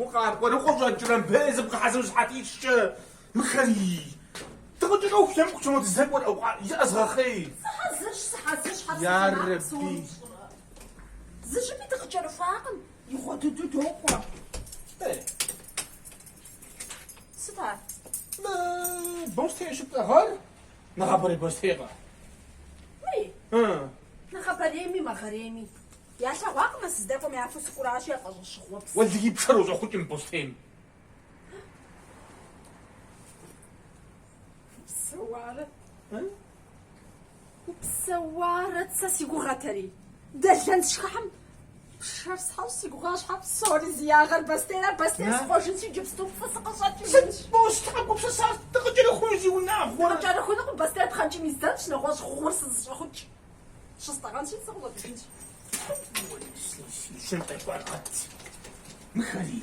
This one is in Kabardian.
Укъакӏуэрэ укъыщӏэкӏрэ мыбы зыбгъэхьэзыру сыхьэтищкӏэ мыхэри. Дыкъыкӏэрыху емыкӏу чэмо дызэкӏуэр иӏэ зыгъэхъей. Сыхьэзырщ, сыхьэзырщ, щхьэ Ярэби. псори пщӏырэ? Зы щӏыпӏи дыкъыкӏэрыхуакъым, игъуэ дыдэу докӏуэ. Эй. Сыт ар? Мы бостей щыптӏэгъар нэгъабэрей бостейкъэ? Мыри? Ы. Нэгъабэрейми мэгъэрейми. Ялъэгъуакъым а сыздэкӏуэм япэу сыкӏуэращи яфӏэщӏэщыгъуэ псэ. Уэлэхьи пшэр ущӏэхъукӏым бостейм. Упсэуарэ? Упсэуарэт сэ си гугъэтэри. Дэлэн сшхыхьым пшэр схьэщ си гугъа щхьэ псори зи ягъэр бостейра бостейр схъуэжынщи иджыпсту пцӏы сыкъыщӏэкӏыжынщ. Сыт бостей къэбгупсысар дыкъыкӏэрыхуну зи унагъуэр? Дыкъыкӏэрыхунукъым бостейр пхъэнкӏийм издзэнщ, нэгъуэщӏ гъур сызыщӏэхъукӏ. Щыстӏэгъэнщи сыкъыщӏэкӏыжынщ. Си щын къекӏуар къэт. Мыхэри.